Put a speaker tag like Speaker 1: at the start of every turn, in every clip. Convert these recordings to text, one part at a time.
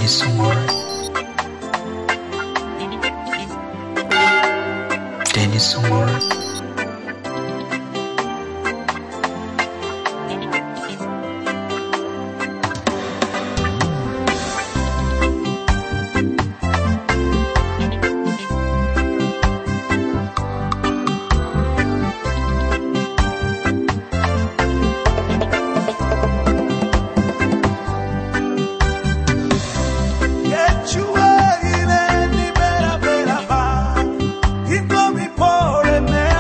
Speaker 1: Dinosaur. Dinosaur.
Speaker 2: Chua ile ni bera bera ba, iko mi pore me.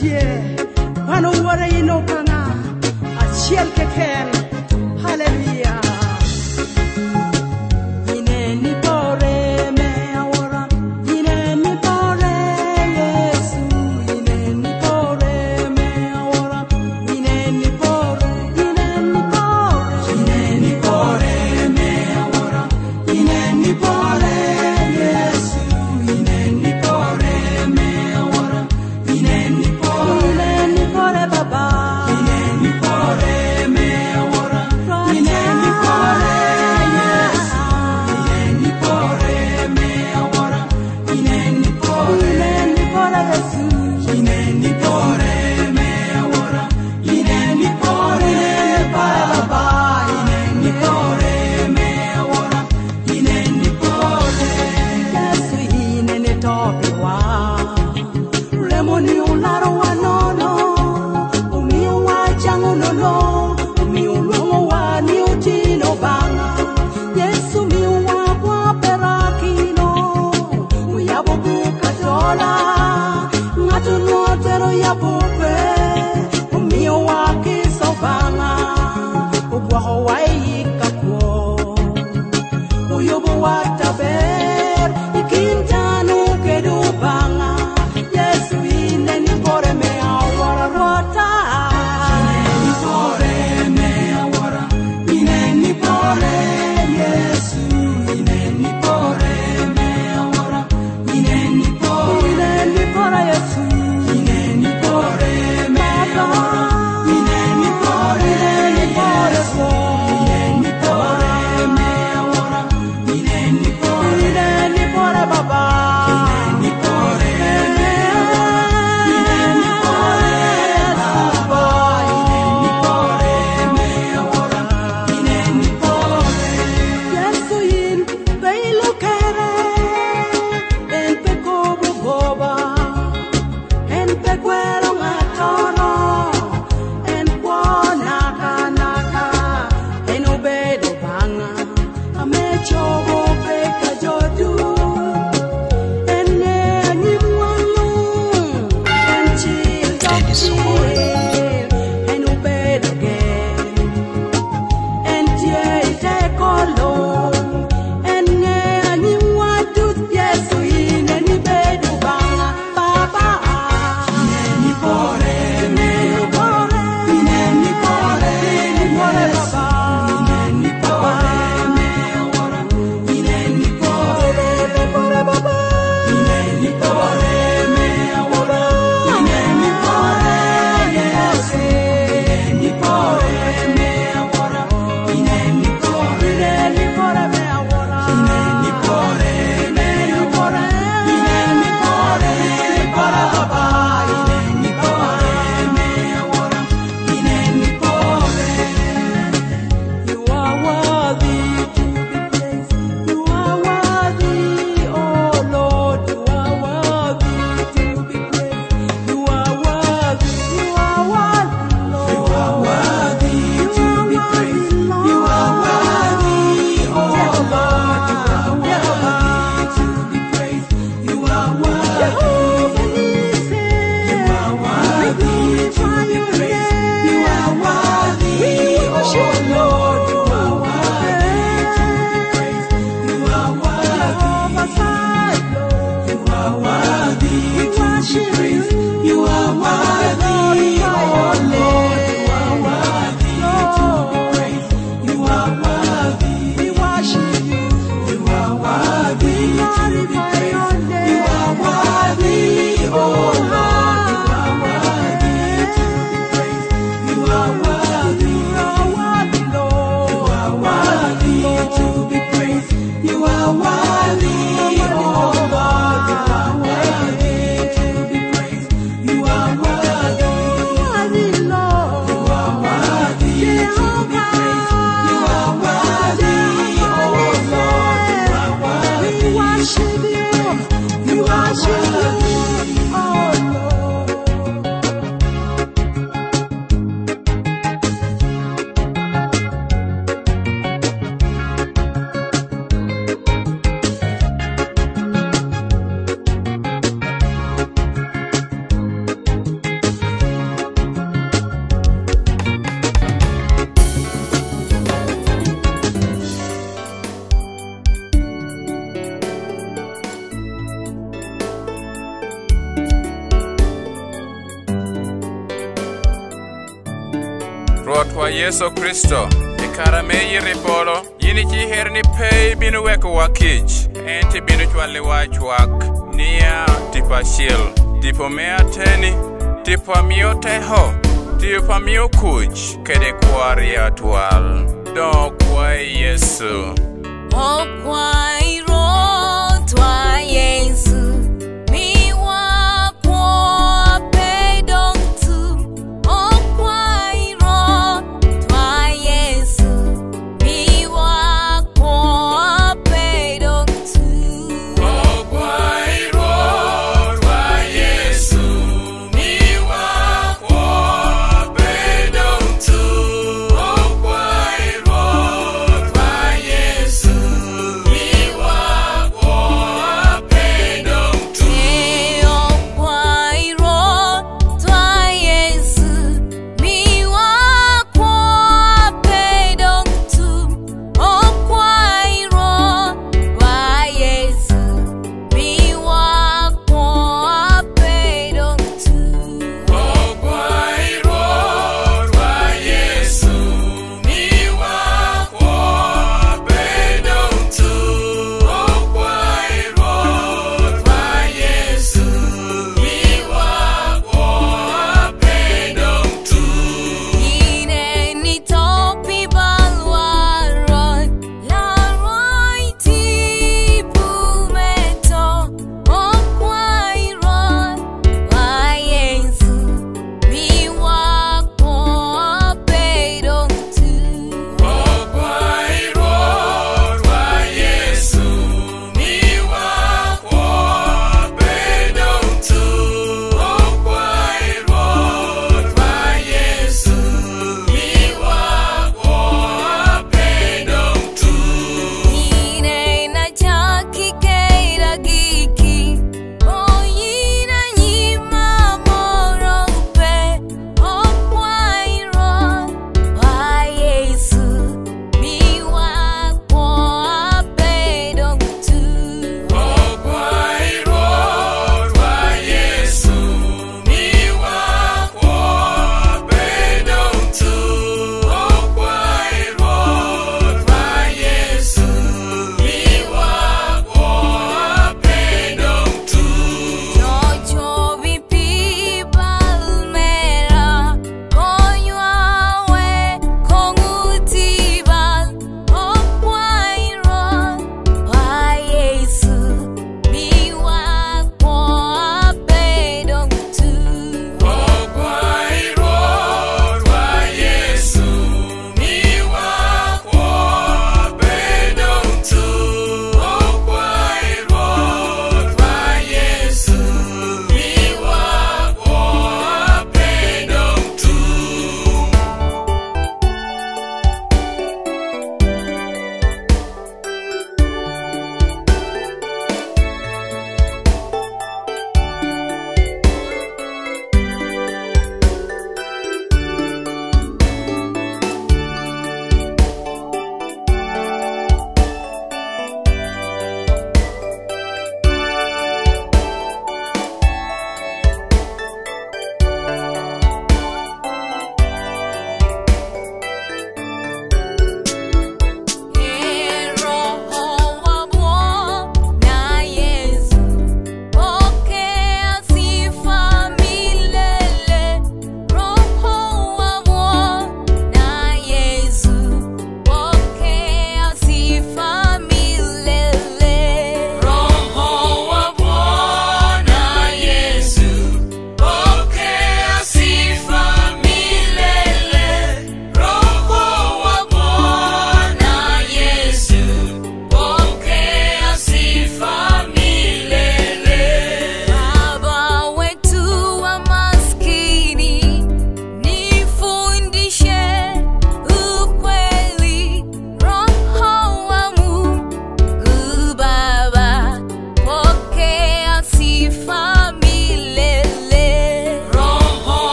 Speaker 2: tie mano wuore inokanga achiel keken. Haleluya. Ineni pore me awora, ineni pore Yesu, ineni pore me awora, ineni pore, ineni pore, ineni pore me awora, ineni pore Yesu, ineni pore me awora, ineni pore, ineni pore Baba, ineni pore me awora.
Speaker 3: Rwotwa Yesu Kristo I kare me yito i polo yin ci ni pe ibino wekowa kic ento ibino cwaliwa acwak nia tipo acel tipo me ateni tipo amio teho tipo amio kuc kede kwo aryo atwal dong okwai Yesu.
Speaker 4: Okwai Rwotwa Yesu miwa kwo pe dong tum. Okwai Rwotwa Yesu miwa kwo pe dong tum.
Speaker 3: Okwai Rwotwa Yesu miwa kwo pe dong tum. Okwai Rwotwa Yesu miwa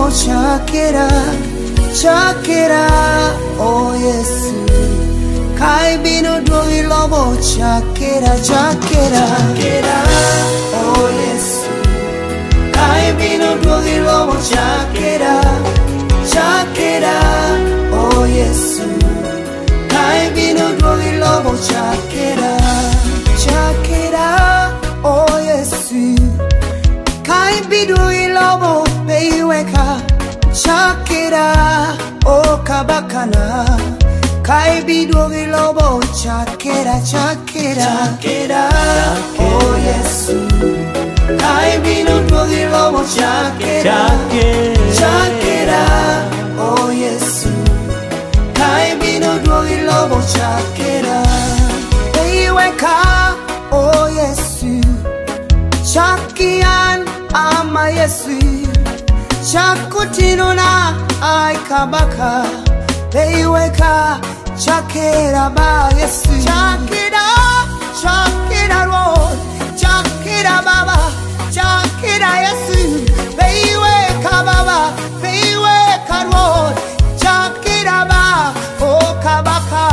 Speaker 2: lobo chakera, chakera, oh Yesu. Kai bino duogi lobo chakera, chakera, chakera, oh Yesu. Kai bino duogi lobo chakera, chakera, oh Yesu. Kai bino duogi lobo chakera, chakera, oh Yesu. Kai bino lobo peiweka, chakera, oh kabakana. Kai biduogi lobo chakera, chakera, chakera, oh Yesu. Kai bino duogi lobo chakera, chakera, oh Yesu. Kai bino duogi lobo chakera, peiweka, oh Yesu. Chakian ama Yesu, chakutinona ai kabaka. Peiweka chakera ba Yesu, chakera, chakera Lord, chakera Baba, chakera Yesu. Peiweka Baba, peiweka Lord, chakera ba, oh kabaka,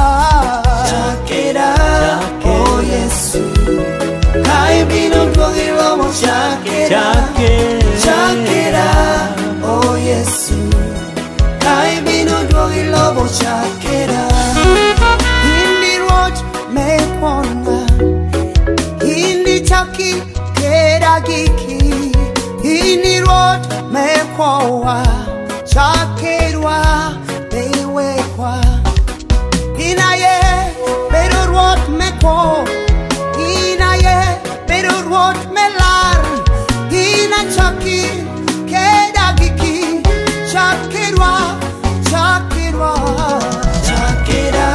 Speaker 2: chakera, oh Yesu. Kai bino duogi lobo chakera, chakera, oh Yesu. Kai bino duogi lobo chakera. Hindi road me kona, hindi chaki kera giki. Hindi road me kowa, chakerwa peiwekwa. Inaye pero road me ko, inaye pero road me lar. Ina chaki kera giki, chakerwa, chakera, chakera,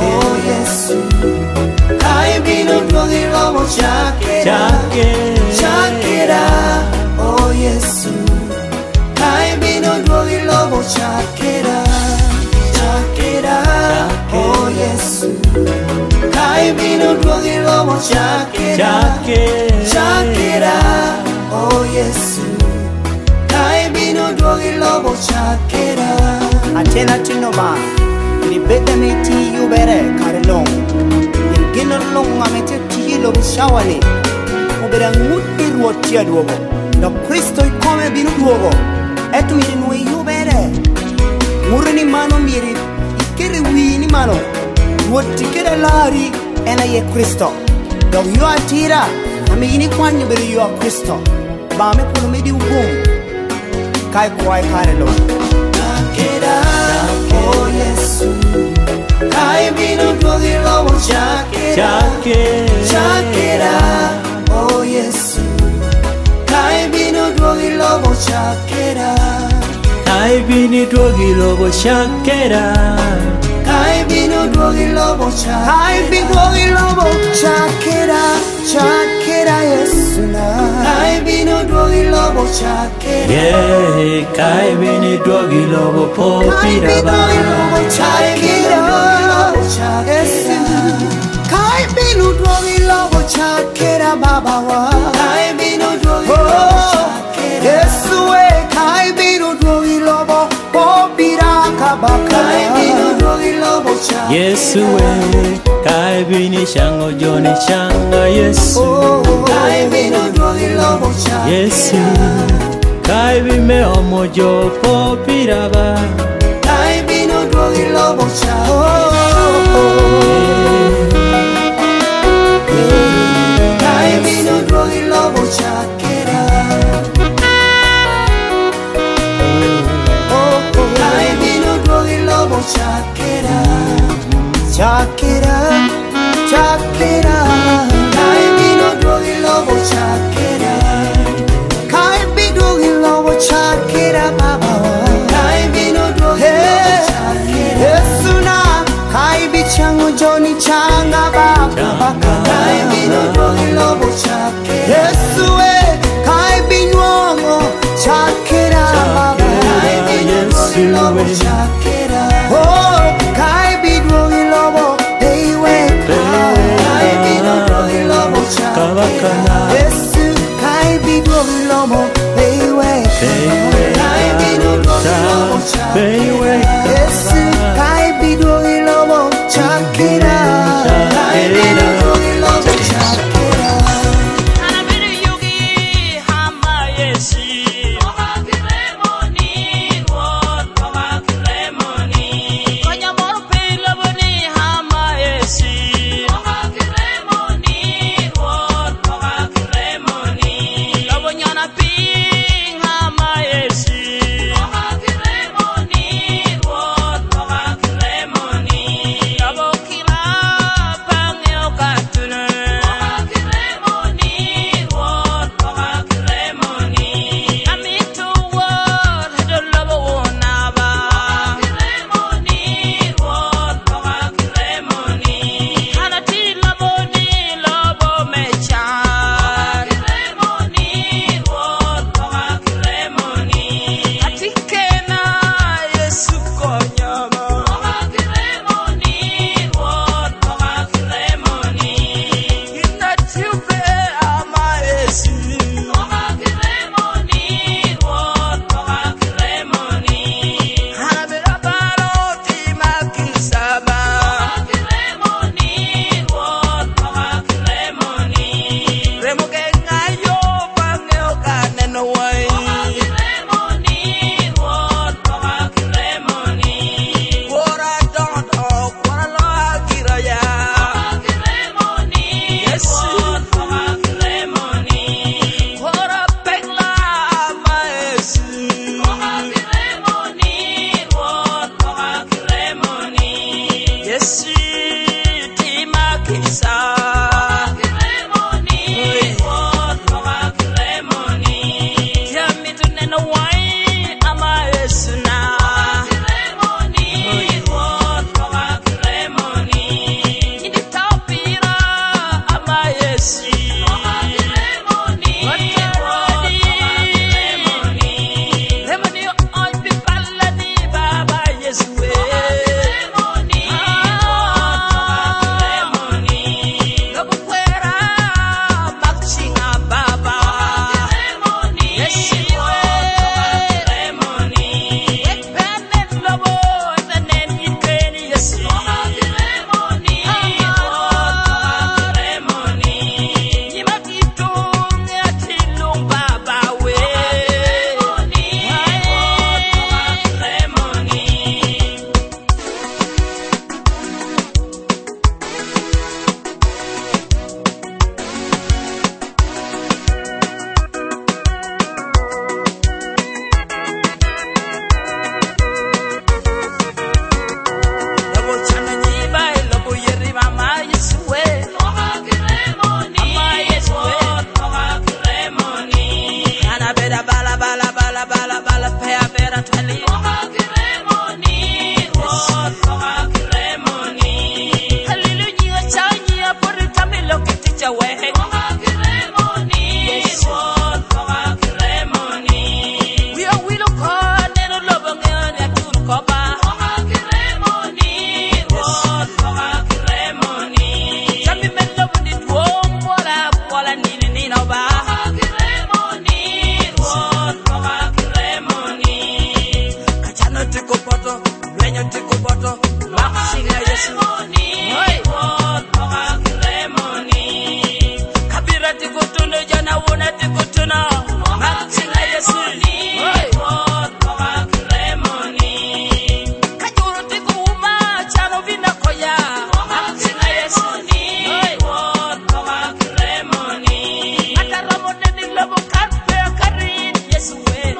Speaker 2: oh Yesu. Kai bino duogi lobo chakera, chakera, oh Yesu. Kai bino duogi lobo chakera, chakera, oh Yesu. Kai bino duogi lobo chakera, chakera, oh Yesu. Kai bino duogi lobo chakera.
Speaker 5: Atena tino ba, libete meti yubere karelong. Yengino long amete tilo shawani. Obera nguti ruotia duogo. No Kristo ikome binu duogo. Etu miri nue yubere. Murni mano miri ikere wini mano. Ruoti kere lari ena ye Kristo. Dog yo atira ami ini kwanyo bere yo Kristo. Ba me polo medi ugum. Kai kwai karelong.
Speaker 2: Chakera, oh Yesu. Kai bino duogi lobo chakera, chakera, oh Yesu. Kai bino duogi lobo chakera,
Speaker 1: Kai bino duogi lobo chakera,
Speaker 2: kai bino duogi lobo chakera, kai bino duogi lobo chakera, chakera Yesu na. Kai bino duogi lobo chakera,
Speaker 1: yeah, kai bino duogi lobo popiraba,
Speaker 2: chakera, Yesu. Kai bino duogi lobo chakera baba wa. Kai bino duogi lobo chakera, Yesu we. Kai bino duogi lobo popiraka baka. Kai bino duogi lobo chakera,
Speaker 1: Yesu we. Kai bini shango joni shanga Yesu.
Speaker 2: Kai bino duogi lobo chakera,
Speaker 1: Yesu. Kai bime omojo popiraba,
Speaker 2: kai bino duogi lobo chakera. Kai bino duogi lobo chakera. Kai bino duogi lobo chakera, chakera, chakera. Kai bino duogi lobo chakera, kai bino duogi lobo chakera baba. Kai bino duogi
Speaker 6: boto Maxinga Yesu Kabira tikutuno jana wona tikutuno Maxinga Yesu Kajuru tikuuma chano vina koya Maxinga Yesu Ataramo neni lobo karpe karin Yesu we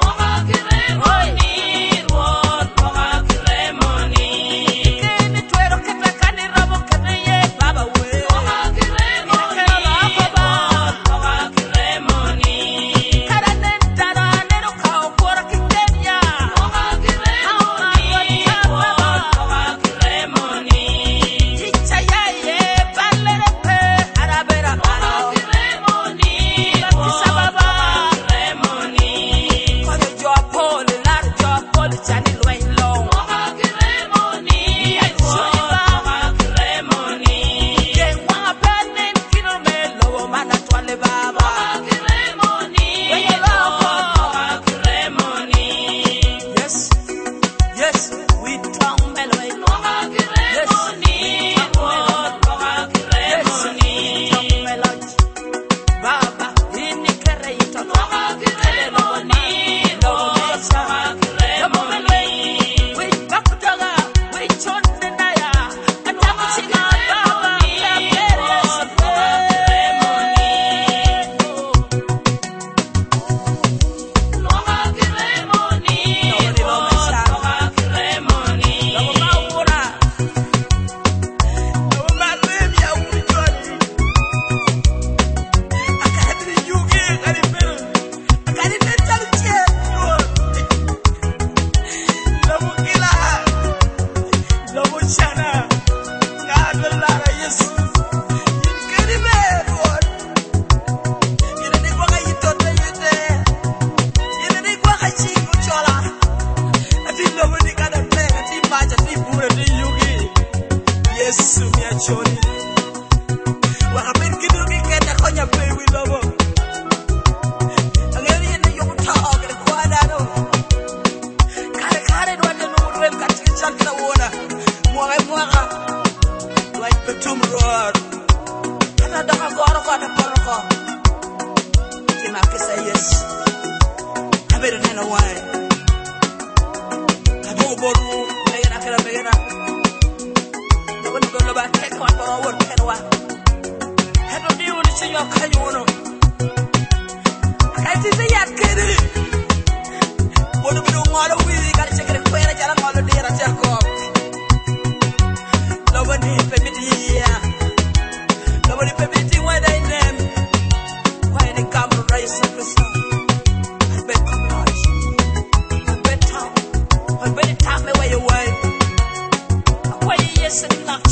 Speaker 7: Yes,